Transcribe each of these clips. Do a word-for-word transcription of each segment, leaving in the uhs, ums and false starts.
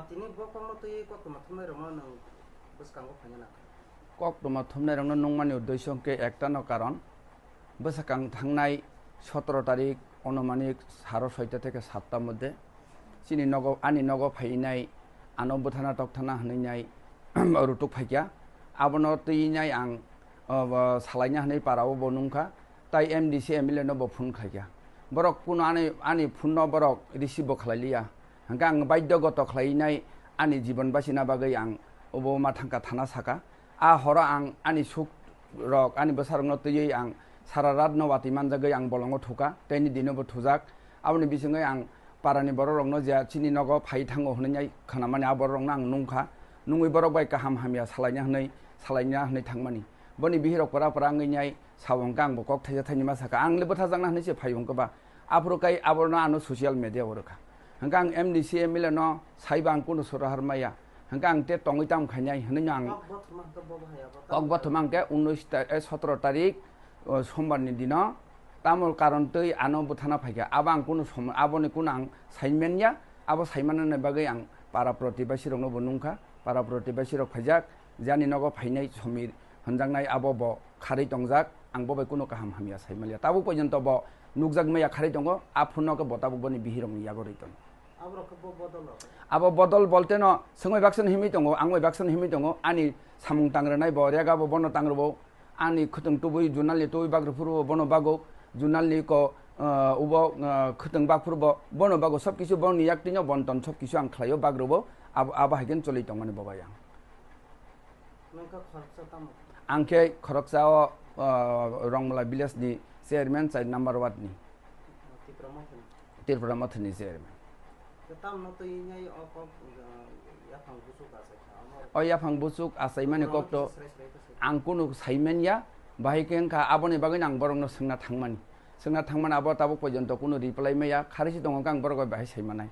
Tini bo kokno twi koktwma thumnairokno nwng bwskango phaina nang kha. Koktwma thumnairokno nungmani uddesyo hwnkhe ektano karon, bwsakang thangnai sotoro tarik onumanik saro soita theke satta moddhe chini nogo, ani nogo phainai, ano bwthana tokthana hwnwi nai rutuk phaikha. Abono twi nai ang, o, bo salaina hwnwi parao bo nungkha, tai M D C M L A no bo phone khlaikha. Borok kuno ani, ani phone no borok receive bo khlailiya. Hwnkhe ang baidhyo goto khlainai ani jibon bachina bagwi ang obo ma thangkha thana saka. A horo ang ani suk rok, ani bwsarokno twiwi ang sara ratno watwi manjagwi ang bolongo thuka, tei ni dino bo thujak. Aboni bisingwi ang parani bororokno je chini nogo phai thango hwnwi khwnamani a bororokno ang nungkha. Nungwi borok bai kaham hamya salaina hwnwi, salaina hwnwi thangmani. Boni bihirok pora pora wngwi nai sao hwnkhe ang bo kok thaisa thaini ma saka. Ang le bwthajakna hwnwi se phai hwnkhe ba. Aphuru kai abono ano social media o rwkha. Hwnkhe ang M D C M L A no saiba ang kunu sorohar maya. Hwnkhe ang te tongwi tamo khainai hwnwi no ang Kok bothoma hwnkhe bo bahai abo kok tamo bothoma hwnkhe unnish ta-, eh, sotoro tarik, o, sombar ni dino tamo karon twi ano bwthana phaikha. Abo ang kunu som-, aboni kunu ang saiman ya. Abo saimanani bagwi ang para protibasi rokno bo nungkha. Para protibasi rok phaijak, jani nogo phainai Somir hwnjaknai abo bo kharwi tongjak, ang bo bai kunu kaham hamya sai maliya. Tabuk porjonto bo nukjak maya kharwi tongo, a phone no khe bo tabuk boni bihirokni yago rwi tongo. Aborok khe bo bodol rok? Abo bodol bolte no swngwi baksa no himwi tongo, ang bai baksa no himwi tongo, ani samung tang rwnai bo rega bo bono tang rwo, ani khwtwng tubui junal ni tubui bak rw phuru bo bono baguk, junal ni ko, ah, ubo, ah, khwtwng bak phuru bo bono baguk, sob kisu boni yak twi no bonton sob kisu ang khlai o bak rwo, abo, abo hai khe choli tongmani bo bai ang. Nang kha khoroksa tamo? Ang khe khoroksa o, ah, Rongmala village ni chairman, char number ward ni. Tipra Mothani? Tipra Mothani chairman. Khe tamno twi nai o kok, ah, yaphang buchuk achai kha, amo O yaphang buchuk achaimani kok to srai srai khe sai. Ang kunu saiman ya, bahai khe wngkha aboni bagwi ang borokno swngna thangmani. Swngna thangmani abo tabuk porjonto kunu reply maya, kharwi se tongo khe ang borok bai bahai saimanai.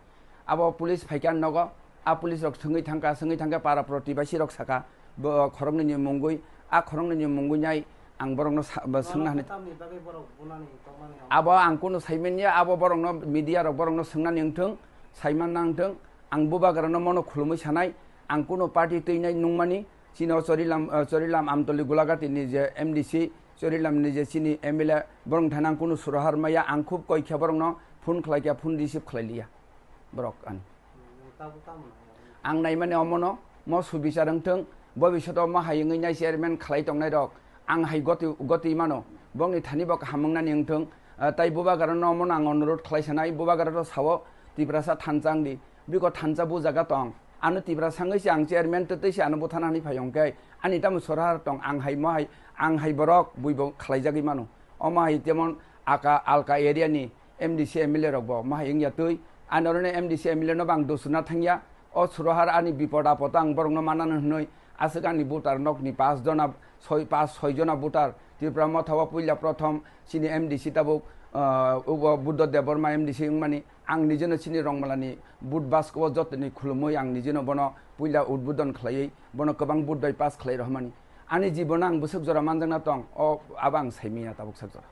Abo police phaikha nogo, a police rok swngwi thangkha, swngwi thangkhe para protibasi rok sakha, bo khoroknwi ni mungwi, a khoroknwi ni mungwi nai ang borokno sa-, bo swngna Nono hwnwi. Tamni bagwi borok bunani tongmani ang Abo ang kunu saiman ya, abo borokno media rok borokno swngnani wngthung, saiman nangthung, ang bubagrano mono khulumwi sanai, ang kunu party twinai nungmani, chini o Chorilam, eh, Chorilam Amtoli Gulagati ni je M D C, Chorilam ni je chini M L A, borok thani ang kunu surohar maya, ang khub koi khe borokno phone khlai khe phone receive khlai liya. Borok ani. Ang naimani omono, mo subichar wngthung, bobishoto mo hai wngwi nai chairman khlai tongnai rok, ang hai goti, goti mano, bongni thani bo kaham wngnani wngthung, ah, tai bubagrano omono ang onurodh khlai sanai, bubagra to sao, Tiprasa thansa wngdi, biko thansa bu jaga tong, ano Tiprasa wngwi se ang chairman twtwi se ano buthana hwnwi phai hwnkhe, ani tamo sorhar tong, ang hai mo hai, ang hai borok buibo khlaijagwi mano, omo hai temon aka alka area ni, M D C M L A rok bo mahai wngya twi. Ani oro no M D C M L A no bo ang dusuna thangya. O surohar ani bipod apod ang borok no manano hwnwi aswk ani voter nok ni pash jona, soi, pash soi jona voter Tripura motha o puila prothom chini M D C tabuk, ah, ubo Buddha Debbarma M D C wngmani ang nijeno chini Rongmala ni vote basko o jotoni khulumwi ang nijeno bono puila udbodon khlaiwi bono kwbang vote bai pass khlai rohmani. Ani jibono ang bwswk jora manjakna tong o abo ang saimanya tabuk sak jora.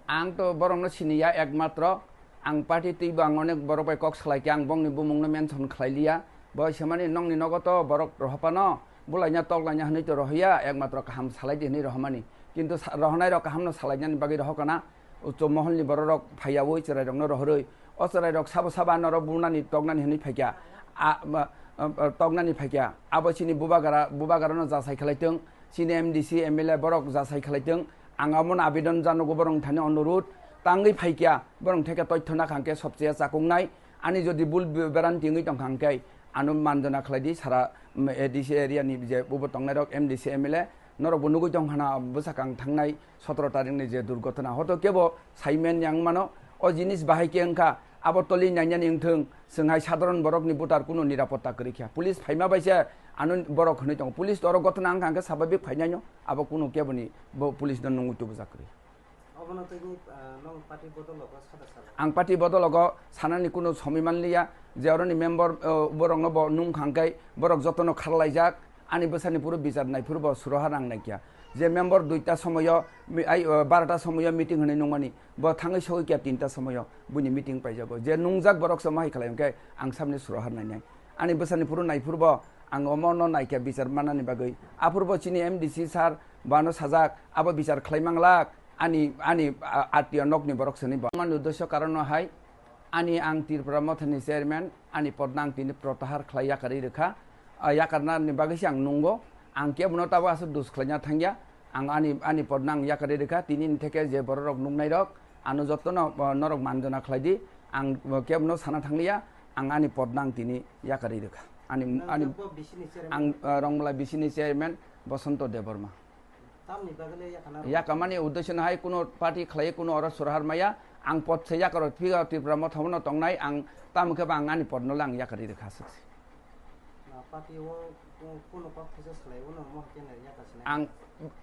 Ang to borokno siniya, ekmatro ang party twibo ang onek borok bai kok salaikhe ang bongni bumungno mention khlailiya. Bo semani nongni nogo to borok rohopano bulaina toklaina hwnwi to rohya, ekmatro kaham salaidi hwnwi rohomani. Kintu sa-, rohonairok kahamno salainani bagwi rohokana. Uchu moholni bororok phaiyaui chwrairokno rohorwi, o chwrairok sabo sabo ano oro bunani toknani hwnwi phaikha. A, ma, a, a, toknani phaikha. Abo chini bubagra, bubagrano jasai khlaitwng, chini M D C, M L A borok jasai khlaitwng. Ang abono abidon janogo borok thani onurut tangwi phaikha, borok theke toitho nakha hwnkhe sobchaya chakuknai. Ani jodi bul be-, beranti wngwi tongkha hwnkhe ano manjona khlaidi sara, mm, A D C area ni je bubo tongnairok M D C, M L A norokbo nugwi tongkha na bwsakang thangnai sotoro tarikni je durgotona, hoto kebo saimen yang mano, o jinis bahai khe wngkha, abo toli nainani wngthung, chwng hai sadharon borokni voter kunu nirapotta kwrwi kha. Police phaima bai se ano borok hwnwi tongo. Police to oro gotona wngkha hwnkhe sababik phainaino, abo kunu keboni bo police no nungwi tubujak kwrwi. Obono tini, ah, nong party bodol logo sada sala? Ang party bodol logo sanani kunu somi manliya, je oroni member, ah, borokno bo nungkha hwnkhe borok jotono kharlaijak. Ani bwsani phuru bichar nai phuru bo suroha nang nai kya. Je member duita somoyo, mi-, ai, o, barota somoyo meeting hwnwi nungmani, bo thangwi sogwi kya tinta somoyo buini meeting paijago. Je nungjak borok se mohai khlai hwnkhe ang samni suro har nainai. Ani bwsani phuru naiphurbo ang omono naikha bichar manani bagwi. Aphurbo chini M D C sir bano sajak, abo bichar khlai manglak, ani, ani, a, atio nokni borok sini bo. Mani uddesyo karono hai, ani ang Tripura Mothani chairman, ani podno ang tini protahar khlai yakarwi rwkha. A, yakarnani bagwi se ang nungo. Ang kebono tabuk aswk dus khlaina thangya. Ang ani, ani podno ang yakarwi rwkha. Tini ni theke je bororok nuknairok, ano jotono, o, norok manjona khlai di. Ang, o, kebono sana thangliya. Ang ani podno ang tini yakarwi rwkha. Ani, Nang ani, joto bisini chairman? Ang, o, Rongmala bisini chairman Bosonto Debbarma. Tamni bagwi le yakarna rw? Yakamani uddesyo no hai kuno party khlai kuno oro surhar maya. Ang pod se yakaro phiya Tripura Mothano tongnai, ang tamo khe ba ang ani podno le ang yakarwi rwkha aswk se. Na party o ku-, kuno kok thaicha salai uno mo khe nai yakasinai. Ang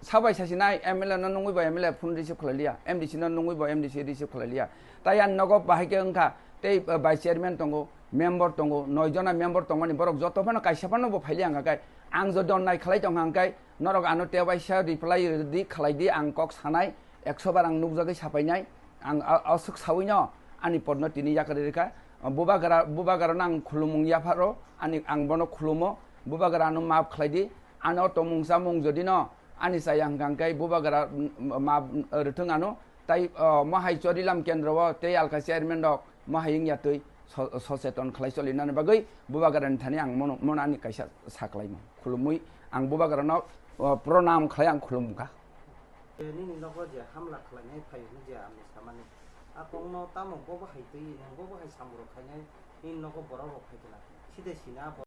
sabai sasinai M L A no nungwi bo M L A phone receive khlai liya, M D C no nungwi bo M D C receive khlai liya. Tai ang nogo bahai khe wngkha tei, uh, vice chairman tongo, member tongo, noi jona member tongmani borok joto phano kaisa phano bo phailiya wngkha khe ang jodi onnai khlai tongkha hwnkhe norok ano tebaisa reply rwdi khlai di, ang kok sanai, ekso bar ang nukjagwi sapainai, ang a-, aswk sawi no ani podno tini yakarwi rwkha. Bubagra, bubagrano ang khulumung yapharo, ani, ang bono khulumo, bubagrano maaf khlai di, ano tongmung chamung jodi no ani chaya hwnkha hwnkhe bubagra, mm, maaf, mm, rwthwng ano, tai, o, mohai Chorilam kendro o tei alka chairman rok mohai wngya twi so-, socheton khlai cholinani bagwi bubagrani thani ang mono, mono ani kaisa saklaimung khulumwi ang bubagrano, o, pranam khlai ang khulumkha. Nini nogo je hamla khlainai phaio hwnwi je amni samani. A kokno tamo bobo hai twi, nwng bobo hai samung rok khainai, nini nogo borok rok phai khe na. Side sina bo.